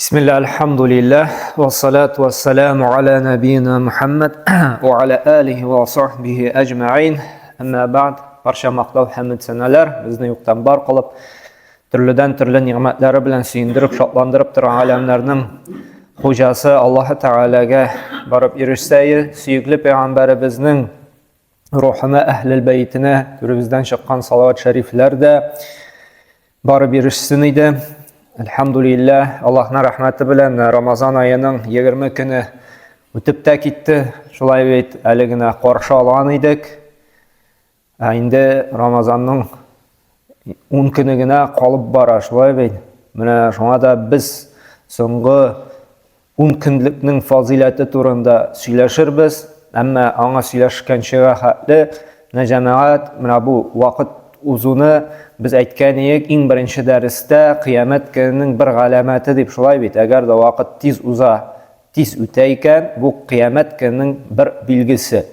Бисмилла, альхамдулиллах, вассалату вассаламу аля набина Мухаммад, ва аля алихи ва сахбихи әҗмәгин. Әмма бәгъд, барча мактау һәм сәналар безне юктан бар кылып, төрледән төрле нигъмәтләре белән сөендереп, шатландырып торган галәмнәрнең хуҗасы Аллаһы Тәгаләгә барып ирешсә, сөекле пәйгамбәребезнең рухына, әһлел бәйтенә түребездән чыккан салават шәрифләр дә барып ирешсен иде. Әлхәмдулилләһ, Аллаһның рәхмәте белән Рамазан аеның 20 көне үтеп тә китте. Шулай бит, әле генә каршы алган идек. Ә инде Рамазанның 10 көне генә калып бара, шулай бит. Менә шуңа да без соңгы 10 көнлекнең фазыйләте турында сөйләшербез, әмма аңа сөйләшкәнчегә хәтле, менә җәмәгать, менә бу вакыт узуны без әйткән идек, иң беренче дәрестә кыямәт көненең бер галәмәте дип, шулай бит, әгәр дә вакыт тиз уза, тиз үтә икән, бу кыямәт көненең бер билгесе.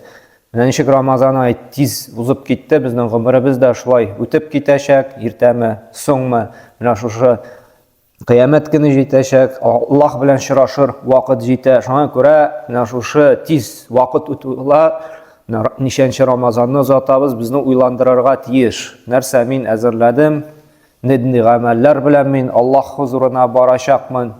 Менә ничек Рамазан ае тиз узып китте, безнең гомеребез дә шулай үтеп китәчәк, иртәме, соңмы, менә шушы Кыямәт көне җитәчәк, Аллаһ белән очрашыр вакыт җитә. Шуңа күрә менә шушы тиз вакыт үтүлә ничәнче Рамазанны озатабыз, безне уйландырырга тиеш. Нәрсә мин әзерләдем? Нинди гамәлләр белән мин Аллаһ хозурына барачакмын?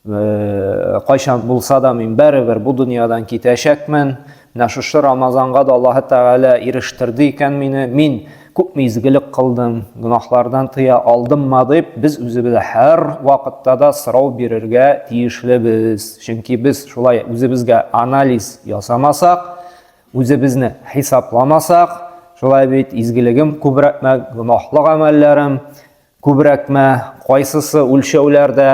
Кайчан булса да мин бәребер бу дөньядан китәчәкмен. Менә шушы Рамазанга да Аллаһы Тәгалә ирештерде икән мине, мин күпме изгелек кылдым, гөнаһлардан тыя алдыммы дип, без үзебезгә һәр вакытта да сорау бирергә тиешлебез. Чөнки без шулай үзебезгә анализ ясамасак, үзебезне хисапламасак, шулай бит изгелегем күбрәкме, гөнаһлы гамәлләрем күбрәкме, кайсысы үлчәүләрдә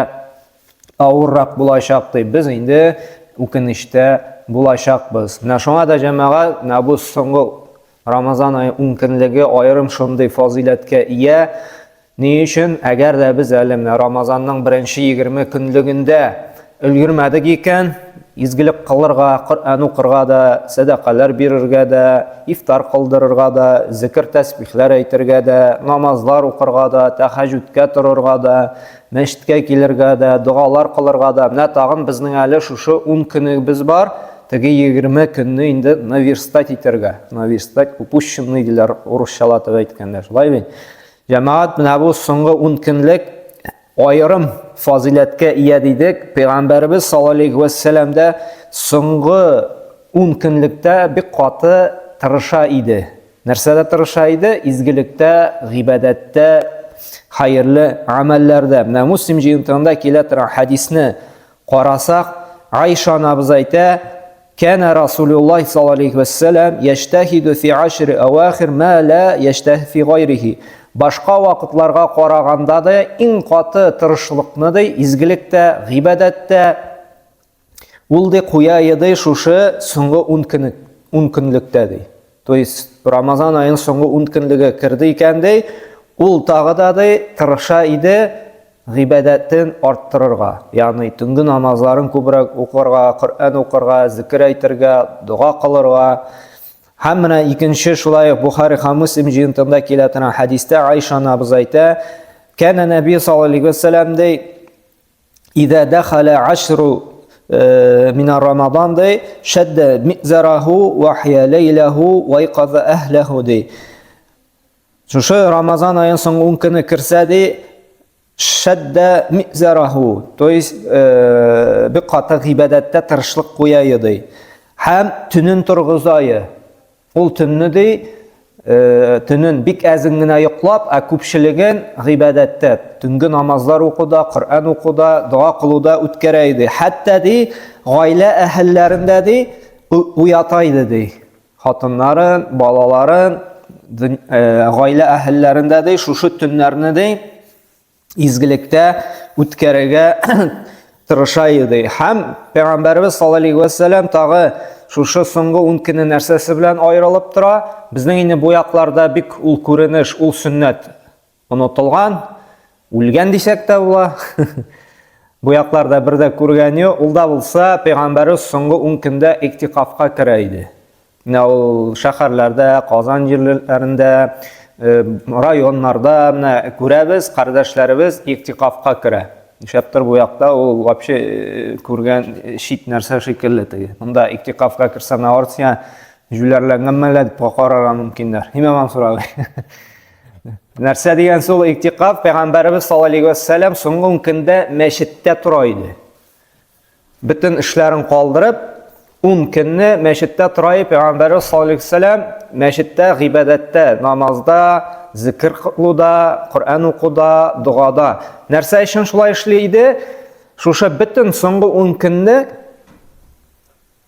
авыррак булачак дип, без инде үкенечтә булачакбыз. Менә шуңа да җәмәгать, менә бу соңгы Рамазан ае ункөнлеге аерым шундый фазыйләткә ия. Ни өчен? Әгәр дә без әле менә Рамазанның беренче 20 көнлегендә өлгермәдек икән, изгелек кылырга, Коръән укырга да, сәдакалар бирергә дә, ифтар кылдырырга да, зикер тәсбихләр әйтергә дә, намазлар укырга да, тәхәҗүдкә торырга да, мәчеткә килергә дә, догалар кылырга да. Менә тагын безнең әле шушы 10 көнебез бар, теге 20 көнне инде наверстать итәргә. Наверстать упущенный диләр урысчалатып әйткәндә. Шулай бит? Җәмәгать, менә бу соңгы 10 көнлек аерым фазыйләткә ия дидек. Пәйгамбәребез саллаллаһу алейһи вәссәлам дә соңгы 10 көнлектә бик каты тырыша иде. Нәрсәдә тырыша иде? Изгелектә, гыйбадәттә, хәерле гамәлләрдә. Менә Муслим җыентыгында килә торган хәдисне карасак, Айша анабыз әйтә, Кәнә Расулуллаһ саллаллаһу алейһи вә сәлләм яҗтәһиду фи ашри авахир ма ла яҗтәһ фи гайрихи. Башка вакытларга караганда да иң каты тырышлыкны ди, изгелектә, гыйбадәттә ул ди куя иде шушы соңгы 10 көн 10 көнлектә ди. То есть Рамазан аеның соңгы 10 көнлеге керде икән ди, ул тагы да ди тырыша иде гыйбадәтен арттырырга, ягъни төнге намазларын күбрәк укырга, Коръән укырга, зикер әйтергә, дога кылырга. Һәм менә икенче шулай ук Бухари һәм Муслим җыентыгында килә торган хәдистә Айша анабыз әйтә, Кәнә Нәби саллаллаһу алейһи ва сәлләм ди, Иза дахала ашру э, мин Рамадан ди, шәддә мизараху ва хия ләйләһу ва айказа әһләһу ди. Шушы Рамазан аен соңгы 10 көне керсә ди, шәддә мизараху, то есть э, бик каты гыйбадәттә тырышлык куя ди. Һәм төнен торгыза. Ул төнне ди, э, төнен бик әзен генә йоклап, ә күпчелеген гыйбадәттә, төнге намазлар укуда, Коръән укуда, дога кылуда үткәрә иде. Хәтта ди, гаилә әһелләрендә ди, уята иде ди. Хатыннарын, балаларын, э, гаилә әһелләрендә ди, шушы төннәрне ди, изгелектә үткәрергә тырыша иде. Һәм Пәйгамбәребез саллаллаһу алейһи ва сәлләм тагы шушы соңгы 10 көне нәрсәсе белән аерылып тора? Безнең инде бу якларда бик ул күренеш, ул сөннәт онытылган, үлгән дисәк тә була. Бу якларда бер дә күргән юк. Ул да булса, пәйгамбәребез соңгы 10 көндә иктикафка керә иде. Менә ул шәһәрләрдә, Казан җирләрендә, э, районнарда менә күрәбез, кардәшләребез иктикафка керә. Нишләптер бу якта ул вообще э, күргән э, чит нәрсә шикелле теге. Монда иктикафка керсәң, наоборот, сиңа җүләрләнгән мәллә дип карарга мөмкиннәр. Нимә Мансур абый? Нәрсә дигән сол иктикаф? Пәйгамбәребез саллаллаһу алейһи ва сәлләм соңгы ун көндә мәчеттә тора иде. Бөтен эшләрен калдырып, ун көнне мәчеттә тора иде Пәйгамбәребез саллаллаһу алейһи ва сәлләм мәчеттә гыйбадәттә, намазда, зикр кылуда, Коръән укуда, догада. Нәрсә өчен шулай эшли иде? Шушы бөтен соңгы ун көнне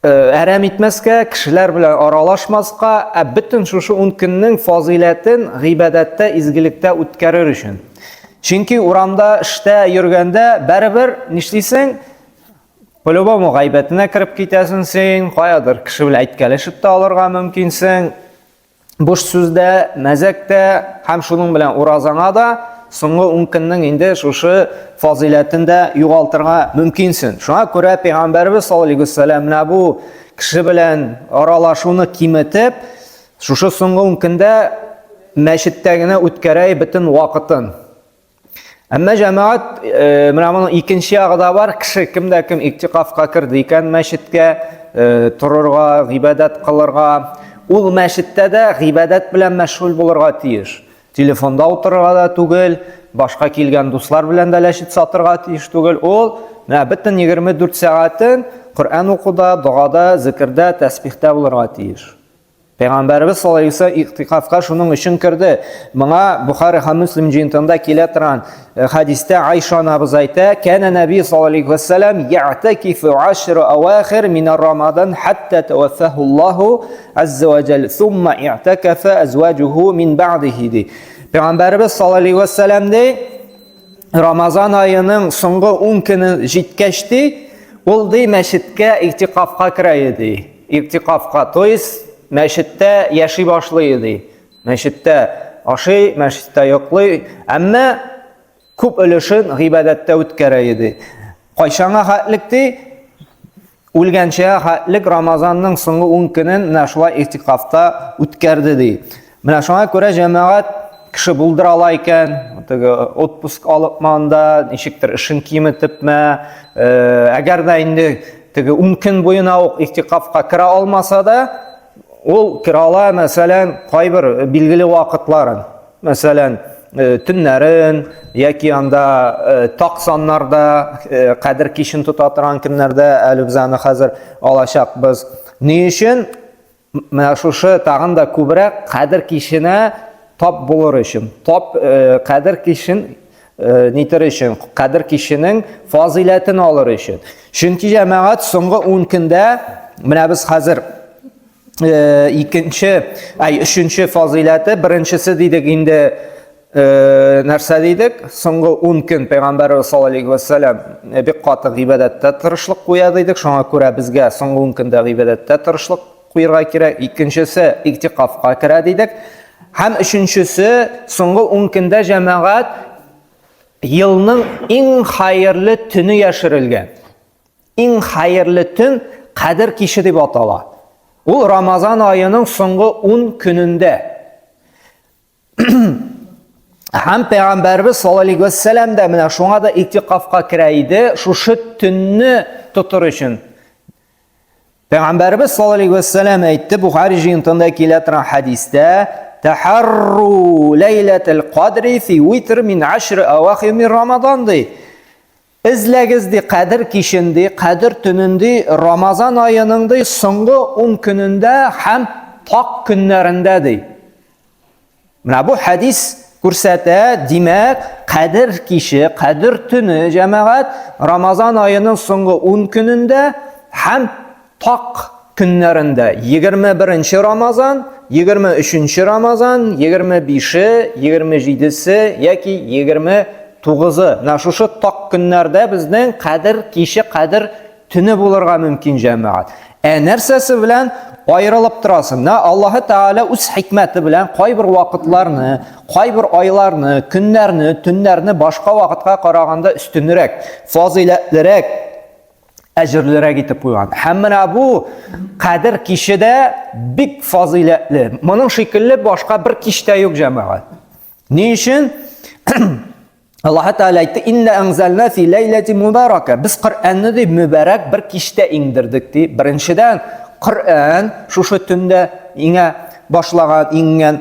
әрәм итмәскә, кешеләр белән аралашмаска, ә бөтен шушы ун көннең фазыйләтен гыйбадәттә, изгелектә үткәрер өчен. Чөнки урамда, эштә йөргәндә бәрібер нишлисең? По-любому гайбәтенә кереп китәсең син, каядыр кеше белән әйткәләшеп тә алырга мөмкинсең. Буш сүз дә, мәзәк тә һәм шуның белән уразаңа да соңгы ун көннең инде шушы фазыйләтен дә югалтырга мөмкинсең. Шуңа күрә Пәйгамбәребез саллаллаһу алейһи вәсәлләм менә бу кеше белән аралашуны киметеп, шушы соңгы ун көндә мәчеттә генә үткәрә бөтен вакытын. Әмма җәмәгать, э, менә моның икенче ягы да бар. Кеше кем дә кем иктикафка керде икән мәчеткә, э, торырга, гыйбадәт кылырга, ул мәчеттә дә гыйбадәт белән мәшгуль булырга тиеш. Телефонда утырырга да түгел, башка килгән дуслар белән дә ләшит сатырга тиеш түгел. Ул менә бөтен 24 сәгатен Коръән укуда, догада, зикердә, тәсбихтә булырга тиеш. Пәйгамбәребез саллаллаһу алейһи вәсәлләм игътикафка шуның өчен керде. Моңа Бухари һәм Муслим җыентыгында килә торган э, хәдистә Айша анабыз әйтә: "Кана наби саллаллаһу алейһи вәсәлләм яътакифу ашра авахир мин Рамадан хатта таваффаху Аллаһу азза ва җәл, сумма i'такафа азваҗуху мин бa'дихи" ди. Пәйгамбәребез саллаллаһу алейһи вәсәлләм ди, Рамазан аеның соңгы 10 көне җиткәч ди, ул ди мәчеткә игътикафка керә иде. Игътикафка, то есть мәчеттә яши башлый иде. Мәчеттә ашый, мәчеттә йоклый, әмма күп өлешен гыйбадәттә үткәрә иде. Кайчанга хәтлек ди? Үлгәнчә хәтлек Рамазанның соңгы 10 көнен менә шулай игътикафта үткәрде ди. Менә шуңа күрә җәмәгать кеше булдыра ала икән, теге отпуск алып анда, ничектер эшен киметепме, э, әгәр дә инде теге 10 көн буена ук игътикафка керә алмаса да, ул керә ала, мәсәлән, кайбер билгеле вакытларын. Мәсәлән, э, төннәрен яки анда э, так саннарда э, кадер кичен тота торган көннәрдә әле без аны хәзер алачакбыз. Ни өчен? Менә шушы тагын да күбрәк кадер киченә тап булыр өчен, тап кадер кичен нитер өчен, кадер киченең фазыйләтен алыр өчен. Чөнки җәмәгать соңгы 10 көндә менә без хәзер Э, икенче, ай, өченче фазыйләте, беренчесе дидек инде э, нәрсә дидек? Соңгы 10 көн Пәйгамбәрбез саллаллаһу алейһи ва сәлләм э, бик каты гыйбадәттә тырышлык куя дидек. Шуңа күрә безгә соңгы 10 көндә гыйбадәттә тырышлык куярга кирәк. Икенчесе игтикафка керә дидек. Һәм өченчесе соңгы 10 көндә җәмәгать елның иң хәерле төне яшерелгән. Иң хәерле төн Кадер киче дип атала. Ул Рамазан аеның соңгы 10 көнендә. Һәм Пәйгамбәрбез саллаллаһу алейһи ва сәлләм дә менә шуңа да иттикафка керә иде, шушы төнне тотыр өчен. Пәйгамбәрбез саллаллаһу алейһи ва сәлләм әйтте, Бухари җыентында килә торган хәдистә, Тахарру ләйләтел кадри фи витр мин ашр авахир мин Рамадан ди. Эзләгез, ди, Кадер кичен, ди, Кадер төнен, ди, Рамазан аеның, ди, соңгы ун көнендә һәм так көннәрендә, ди. Менә бу хәдис күрсәтә, димәк, Кадер киче, Кадер төне, җәмәгать, Рамазан аеның соңгы ун көнендә һәм Так көннәрендә 21 Рамазан, 23 Рамазан, 25-е, 27-се яки 29-ы. Менә шушы так көннәрдә безнең кадер киче, кадер төне булырга мөмкин җәмәгать. Ә нәрсәсе белән аерылып торасың? Менә Аллаһы Тәгалә үз хикмәте белән кайбер вакытларны, кайбер айларны, көннәрне, төннәрне башка вакытка караганда өстенрәк, фазыйләтлерәк әҗерлерәк итеп куйган. Һәм менә бу кадер киче дә бик фазыйләтле. Моның шикелле башка бер кич тә юк җәмәгать. Ни өчен? Аллаһ Тәгалә әйтте: "Инна анзална фи ләйләти мубарака". Без Коръәнне ди мөбарәк бер кичтә иңдердек ди. Беренчедән, Коръән шушы төндә иңә башлаган, иңгән.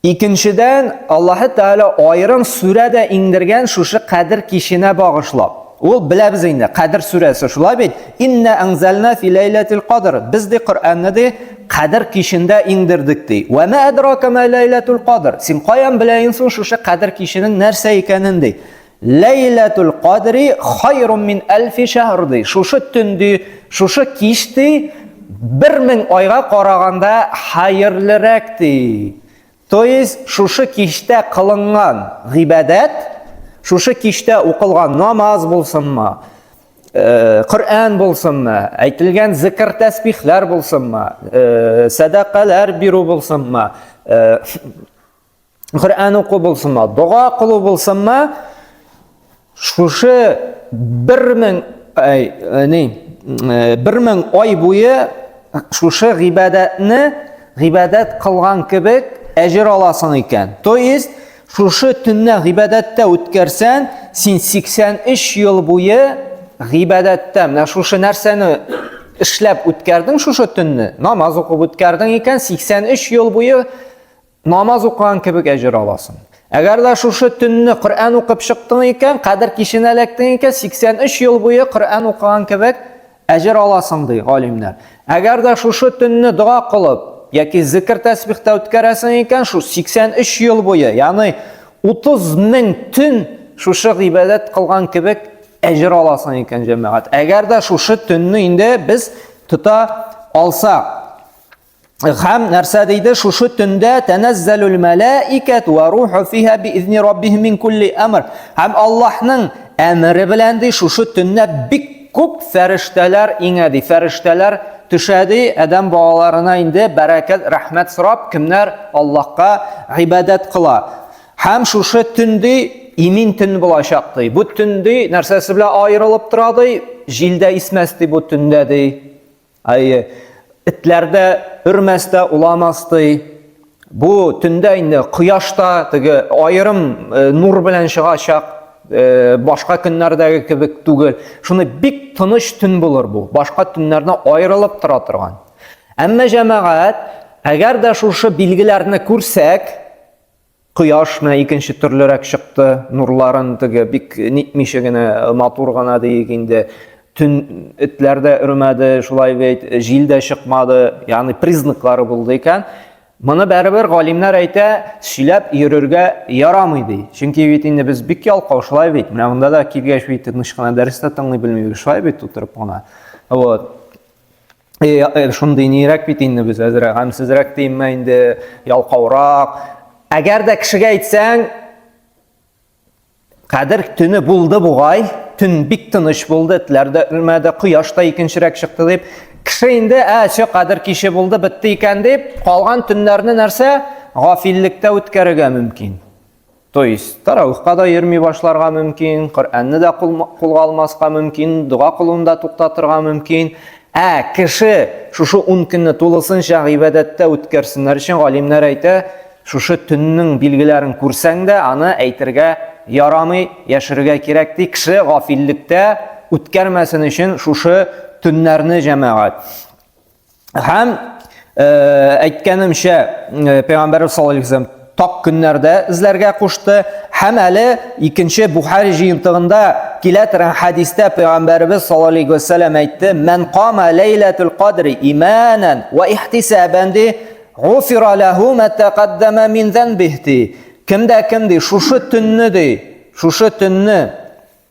Икенчедән, Аллаһ Тәгалә аерым сүрә дә иңдергән шушы Кадер киченә багышлап. Ул беләбез инде, Кадер сүрәсе, шулай бит? Инна анзална фи ләйләтил кадр. Без ди Коръәнне ди Кадер кичендә иңдердек ди. Вә ма адрака ма ләйләтул кадр. Син каян беләен соң шушы Кадер киченең нәрсә икәнен ди. Ләйләтул кадри хайрун мин әлфи шәһр ди. Шушы төн ди, шушы кич ди, 1000 айга караганда хәерлерәк ди. То есть шушы кичтә кылынган гыйбадәт, шушы кичтә укылган намаз булсынмы, э, Коръән булсынмы, әйтелгән зикр тәсбихләр булсынмы, э, сәдакалар бирү булсынмы, э, Коръән уку булсынмы, дога кылу булсынмы, Шушы 1000 ай, ни, 1000 ай буе шушы гыйбадәтне гыйбадәт кылган кебек әҗер аласың икән. То есть, шушы төнне гыйбадәттә үткәрсәң, син 83 ел буе гыйбадәттә, менә шушы нәрсәне эшләп үткәрдең шушы төнне, намаз укып үткәрдең икән, 83 ел буе Намаз укыган кебек әҗер аласың. Әгәр дә шушы төнне Коръән укып чыктың икән, кадер киченә эләктең икән, 83 ел буе Коръән укыган кебек әҗер аласың ди галимнәр. Әгәр дә шушы төнне дога кылып яки зикр тәсбихтә үткәрәсең икән, шу 83 ел буе, ягъни 30 мең төн шушы гыйбадәт кылган кебек әҗер аласың икән, җәмәгать. Әгәр дә шушы төнне инде без тота алсак, Һәм нәрсә диде? Шушы төндә тәнәззәлүл мәләикәт вә руху фиһа биизни раббихим мин кулли әмр. Һәм Аллаһның әмере белән ди шушы төндә бик күп фәрештәләр иңә ди. Фәрештәләр төшә ди адәм балаларына инде бәрәкәт, рәхмәт сорап, кемнәр Аллаһка гыйбадәт кыла. Һәм шушы төн ди имин төн булачак ди. Бу төн ди нәрсәсе белән аерылып тора ди? Җил дә исмәс ди бу төндә ди. Әйе, этләр дә өрмәс тә, уламас ди. Бу төндә инде кояш та теге аерым э, нур белән чыгачак, э, башка көннәрдәге кебек түгел. Шуны бик тыныч төн булыр бу. Башка төннәрдән аерылып тора торган. Әмма җәмәгать, әгәр дә шушы билгеләрне күрсәк, Кояш менә икенче төрлерәк чыкты, нурларын теге бик нитмичә генә, матур гына диек инде. Төн этләр дә өрмәде, шулай бит, җил дә чыкмады, ягъни признаклары булды икән. Моны бәребер галимнәр әйтә, сөйләп йөрергә ярамый ди. Чөнки бит инде без бик ялкау, шулай бит. Менә монда да килгәч бит тыныч кына дәрес тә тыңлый белмибез, шулай бит, утырып кына. Вот. Шундый нирәк бит инде без әзрәк, гамьсезрәк димме инде, ялкаурак. Әгәр дә кешегә әйтсәң, кадер төне булды бугай, төн бик тыныч булды, этләр дә өрмәде, кояш та икенчерәк чыкты дип, кеше инде, ә, все, кадер киче булды, бетте икән дип, калган төннәрне нәрсә? Гафиллектә үткәрергә мөмкин. То есть таравихка да йөрми башларга мөмкин, Коръәнне дә кулга алмаска мөмкин, дога кылуны да туктатырга мөмкин. Ә кеше шушы 10 көнне тулысынча гыйбадәттә үткәрсеннәр өчен галимнәр әйтә, шушы төннең билгеләрен күрсәң дә, аны әйтергә ярамый, яшерергә кирәк ди. Кеше гафиллектә үткәрмәсен өчен шушы төннәрне җәмәгать. Һәм э, әйткәнемчә, э, Пәйгамбәрбез саллаллаһу алейһи вәсәлләм так көннәрдә эзләргә кушты. Һәм әле икенче Бухари җыентыгында килә торган хәдистә Пәйгамбәрбез саллаллаһу алейһи вәсәлләм әйтте: "Ман кама ләйләтул кадри иманан ва ихтисабан ди, гуфира лаху ма тaqaddama мин занбихи ди. Кемдә кем ди, шушы төнне ди, шушы төнне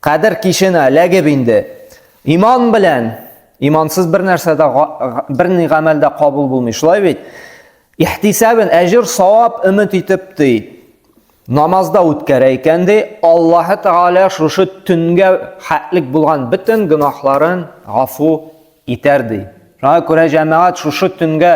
Кадер киченә эләгеп инде. Иман белән, имансыз бер нәрсә дә, бер ни гамәл дә кабул булмый. Шулай бит? Ихтисабен, әҗер, савап өмет итеп ди. Намазда үткәрә икән ди, Аллаһы Тәгалә шушы төнгә хәтлек булган бөтен гөнаһларын гафу итәр ди. Шуңа күрә җәмәгать шушы төнгә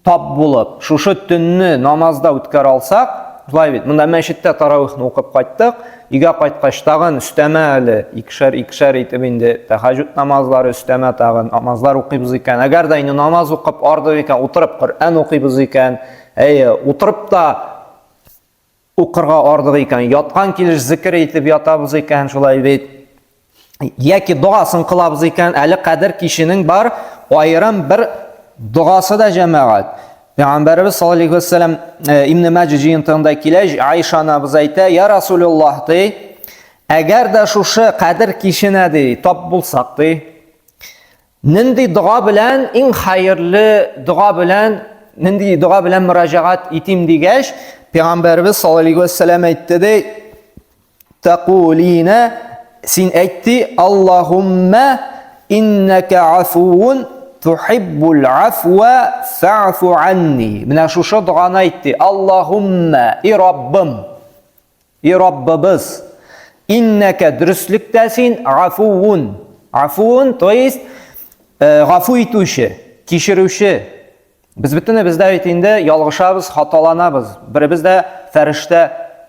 тап булып, шушы төнне намазда үткәрә алсак, шулай бит, монда мәчеттә таравихны укып кайттык, өйгә кайткач тагын өстәмә әле икешәр-икешәр итеп инде тәһәҗҗүд намазлары өстәмә тагын намазлар укыйбыз икән. Әгәр дә инде намаз укып ардык икән, утырып Коръән укыйбыз икән, әйе, утырып та. укырга ардык икән, яткан килеш зикер итеп ятабыз икән, шулай бит. Яки догасын кылабыз икән, әле кадер киченең бар аерым бер догасы да җәмәгать. Пәйгамбәребез саллаллаһу алейхи вәсәлләм э, Ибн Маҗа җыентыгында килә, Айша анабыз әйтә, "Я Расулуллаһ" ди, әгәр дә шушы кадер киченә ди, тап булсак ди, нинди дога белән иң хәерле дога белән нинди дога белән мөрәҗәгать итим дигәч, Пәйгамбәребез саллаллаһу алейхи вәсәлләм әйтте ди, Тәкулина, син әйт ди, Аллаһумма иннәкә афуун тухиббул афва фa'фу анни. Менә шушы доганы әйт ди. Аллаһумма, и Раббым, и Раббыбыз, иннәкә дөреслектә син афуун. Афуун, то есть э, гафу итүче, кичерүче. Без бөтенебез дә бит инде ялгышабыз, хаталанабыз. Беребез дә фәрештә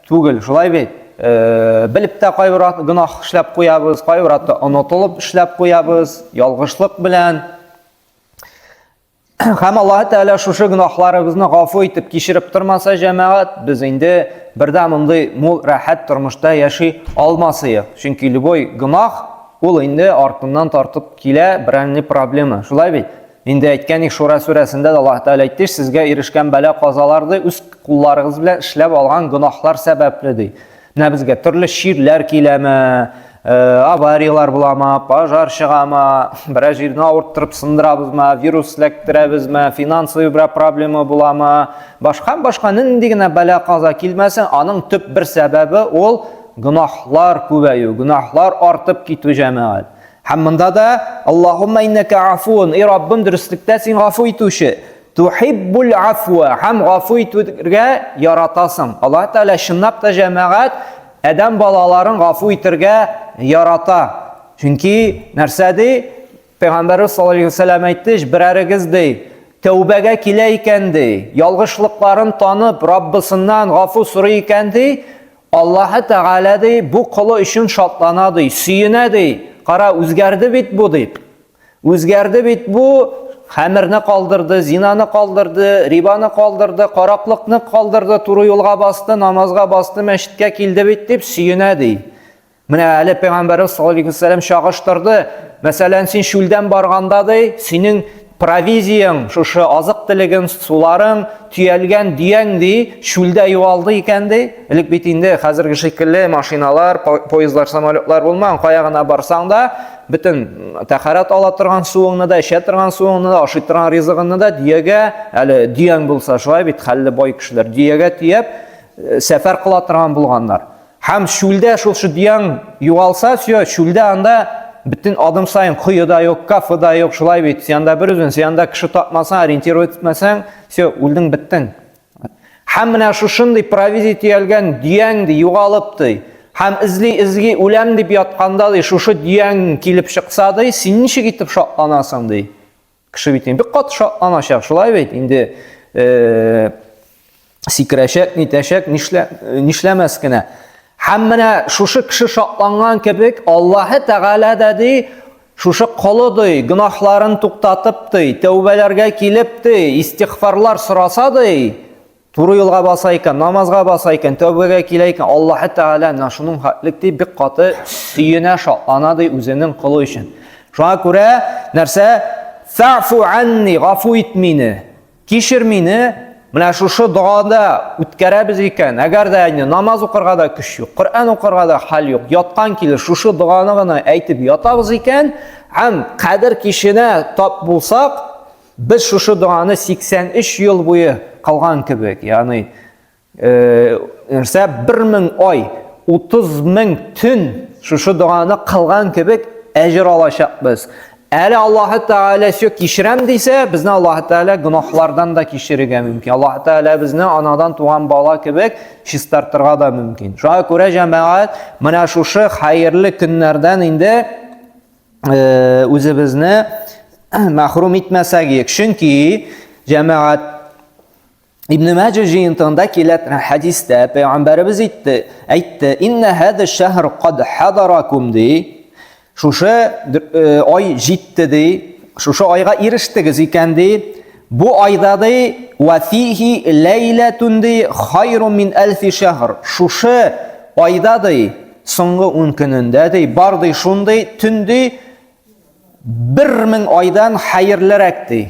түгел, шулай бит? Э, белеп тә кайбер гөнаһ эшләп куябыз, кайбер вакытта онытылып эшләп куябыз, ялгышлык белән. Һәм Аллаһ Тәгалә шушы гөнаһларыбызны гафу итеп кичереп тормаса, җәмәгать, без инде бердә мондый мул рәхәт тормышта яши алмасыек. Чөнки любой гөнаһ ул инде артыннан тартып килә берәр проблема. Шулай бит? Инде әйткән ик Шура сүрәсендә дә Аллаһ Тәгалә әйтте, сезгә ирешкән бәла-казалар ди, үз кулларыгыз белән эшләп алган гөнаһлар сәбәпле ди. Менә безгә төрле чирләр киләме, э, аварияләр буламы, пожар чыгамы, берәр җирне авырттырып сындырабызмы, вирус эләктерәбезме, финансовый берәр проблема буламы, башка башка нинди генә бәла-каза килмәсен, аның төп бер сәбәбе ул гөнаһлар күбәю, гөнаһлар артып китү җәмәгать. Һәм монда да Аллаһумма иннәкә афуун, и Раббым, дөреслектә син гафу итүче. Тухиббул афуа, һәм гафу итүгә яратасың. Аллаһ Тәгалә чынлап та җәмәгать адәм балаларын гафу итергә ярата. Чөнки нәрсә ди? Пәйгамбәрбез саллаллаһу алейһи вәсәлләм әйтте, берәрегез ди, тәүбәгә килә икән ди, ялгышлыкларын танып, Раббысыннан гафу сорый икән ди, Аллаһы Тәгалә, ди, бу колы өчен шатлана, ди, сөенә, ди. Кара, үзгәрде бит бу, дип. Үзгәрде бит бу, хәмерне калдырды, зинаны калдырды, рибаны калдырды, караклыкны калдырды, туры юлга басты, намазга басты, мәчеткә килде бит, дип сөенә, ди. Менә әле Пәйгамбәрбез саллаллаһу алейһи вәсәлләм чагыштырды. Мәсәлән, син чүлдән барганда ди, синең провизияң, шушы азык-төлегең, суларың төялгән дөяң ди, чүлдә югалды икән ди. Элек бит инде хәзерге шикелле машиналар, поездлар, самолетлар булмаган, кая гына барсаң да, бөтен тәхәрәт ала торган суыңны да, эчә торган суыңны да, ашый торган ризыгыңны да дөягә, әле дөяң булса, шулай бит, хәлле бай кешеләр дөягә төяп, э, сәфәр кыла торган булганнар. Һәм чүлдә шул шудияң югалса, все, чүлдә анда бөтен адым саен кое да юк, кафе да юк, шулай бит. Син анда бер үзең, син анда кеше тапмасаң, ориентировать итмәсәң, все, үлдең, беттең. Һәм менә шушындый провизия төялгән дөяң ди, югалып ди. Һәм эзли-эзли үләм дип ятканда ди, шушы дөяң килеп чыкса ди, син ничек итеп шатланасың ди. Кеше бит инде бик каты шатланачак, шулай бит инде э, сикерәчәк, нитәчәк, нишлә, нишләмәс кенә. Һәм менә шушы кеше шатланган кебек, Аллаһы Тәгалә дә ди, шушы колы ди, гөнаһларын туктатып ди, тәүбәләргә килеп ди, истигъфарлар сораса ди, Туры юлга баса икән, намазга баса икән, тәүбәгә килә икән, Аллаһы Тәгалә менә шуның хәтлек ди, бик каты сөенә, шатлана ди үзенең колы өчен. Шуңа күрә нәрсә? Фәфу анни, гафу ит мине. Кичер мине. Менә шушы догада үткәрәбез икән, әгәр дә инде намаз укырга да көч юк, Коръән укырга да хәл юк, яткан килеш шушы доганы гына әйтеп ятабыз икән, һәм кадер киченә тап булсак, Без шушы доганы 83 ел буе кылган кебек, ягъни э, нәрсә 1000 ай, 30 мең төн шушы доганы кылган кебек әҗер алачакбыз. Әле Аллаһы Тәгалә все кичерәм дисә, безне Аллаһы Тәгалә гөнаһлардан да кичерергә мөмкин. Аллаһы Тәгалә безне анадан туган бала кебек чистартырга да мөмкин. Шуңа күрә җәмәгать менә шушы хәерле көннәрдән инде Э, үзебезне мәхрүм итмәсәк идек. Чөнки җәмәгать Ибн Маҗа җыентыгында килә хәдистә пәйгамбәребез әйтте, әйтте: "Инна һәдә шәһр кад хадаракум" ди. Шушы э, ай җитте ди. Шушы айга ирештегез икән ди. бу айда ди, ва фихи ләйләтун ди, хайрун мин әлфи шәһр. Шушы айда ди, соңгы 10 көнендә ди, бар ди шундый төн ди, 1000 айдан хәерлерәк ди.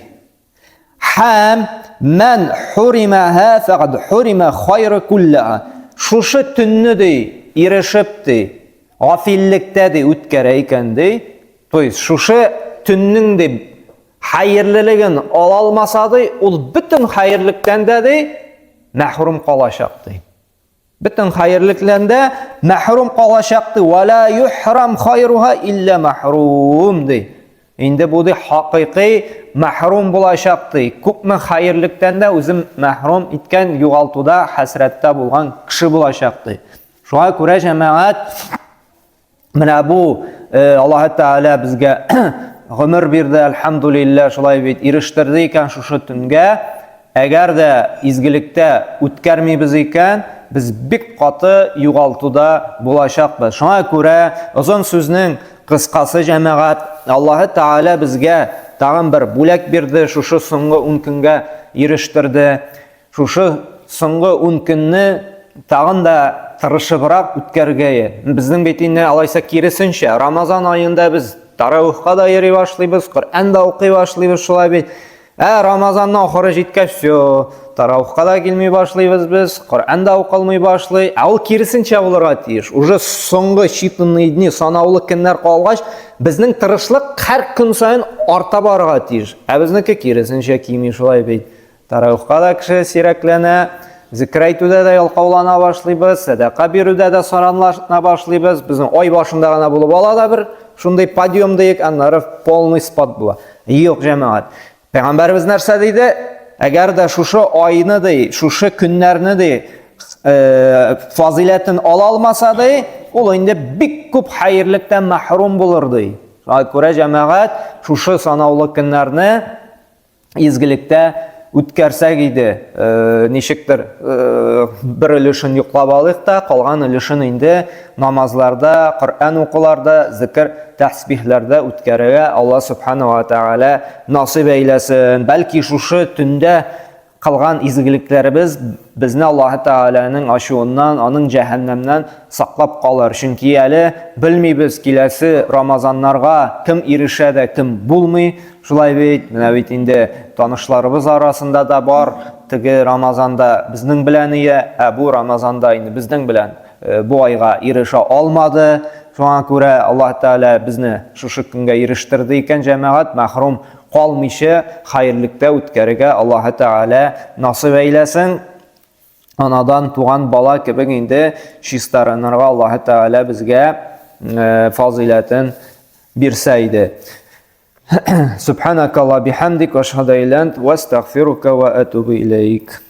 Һәм мән хуримаһа фәкад хурима хайры куллаһа. Шушы төнне ди, ирешеп ди, гафиллектә ди үткәрә икән ди. То есть шушы төннең ди хәерлелеген ала алмаса ди, ул бөтен хәерлектән дә ди мәхрүм калачак ди. Бөтен хәерлекләрдән дә мәхрүм калачак ди. Ва ла юхрам хайруха илля мәхрүм ди. Инде бу ди хакыйкый мәхрүм булачак ди. Күпме хәерлектән дә үзен мәхрүм иткән, югалтуда, хәсрәттә булган кеше булачак ди. Шуңа күрә җәмәгать Менә бу э, Аллаһ Тәгалә безгә гомер бирде, әлхәмдулилләһ, шулай бит ирештерде икән шушы төнгә. Әгәр дә изгелектә үткәрмибез икән, без бик каты югалтуда булачакбыз. Шуңа күрә озын сүзнең кыскасы җәмәгать, Аллаһ Тәгалә безгә тагын бер бүләк бирде, шушы соңгы 10 көнгә ирештерде. Шушы соңгы ун көнне тагын да тырышыбрак үткәрергә. Безнең бит инде алайса киресенчә, Рамазан аенда без таравихка да йөри башлыйбыз, Коръән дә укый башлыйбыз, шулай бит. Ә Рамазанның ахыры җиткәч, все, таравихка да килми башлыйбыз без, Коръән дә укылмый башлый. Ә ул киресенчә булырга тиеш. Уже соңгы считанные дни, санаулы көннәр калгач, безнең тырышлык һәр көн саен арта барырга тиеш. Ә безнеке киресенчә кими, шулай бит. Таравихка да кеше сирәкләнә, зикер әйтүдә дә ялкаулана башлыйбыз, сәдака бирүдә дә саранлана башлыйбыз. Безнең ай башында гына булып ала да бер шундый подъем диек, аннары полный спад була. Юк, җәмәгать. Пәйгамбәребез нәрсә диде? Әгәр дә шушы айны ди, шушы көннәрне ди, э, фазиләтен ала алмаса ди, ул инде бик күп хәерлектән мәхрүм булыр ди. Шуңа күрә җәмәгать шушы санаулы көннәрне изгелектә үткәрсәк иде, э, ничектер э, бер өлешен йоклап алыйк та, калган өлешен инде намазларда, Коръән укуларда, зикр, тәсбихләрдә үткәрергә Алла субхана ва тәгалә насыйп әйләсен. Бәлки шушы төндә кылган изгелекләребез безне Аллаһы Тәгаләнең ачуыннан, аның җәһәннәмнән саклап калыр. Чөнки әле белмибез киләсе Рамазаннарга кем ирешә дә, кем булмый. Шулай бит, менә бит инде танышларыбыз арасында да бар, теге Рамазанда безнең белән ия, ә бу Рамазанда инде безнең белән э, бу айга ирешә алмады. Шуңа күрә Аллаһ Тәгалә безне шушы көнгә ирештерде икән, җәмәгать, мәхрүм калмыйча хәерлектә үткәрергә Аллаһ Тәгалә насыйп әйләсен. Анадан туган бала кебек инде чистарынырга Аллаһ Тәгалә безгә э, фазыйләтен бирсә иде. Субханакалла бихамдик, ва ашһаду илля ант, ва астагфирука ва атубу илейк.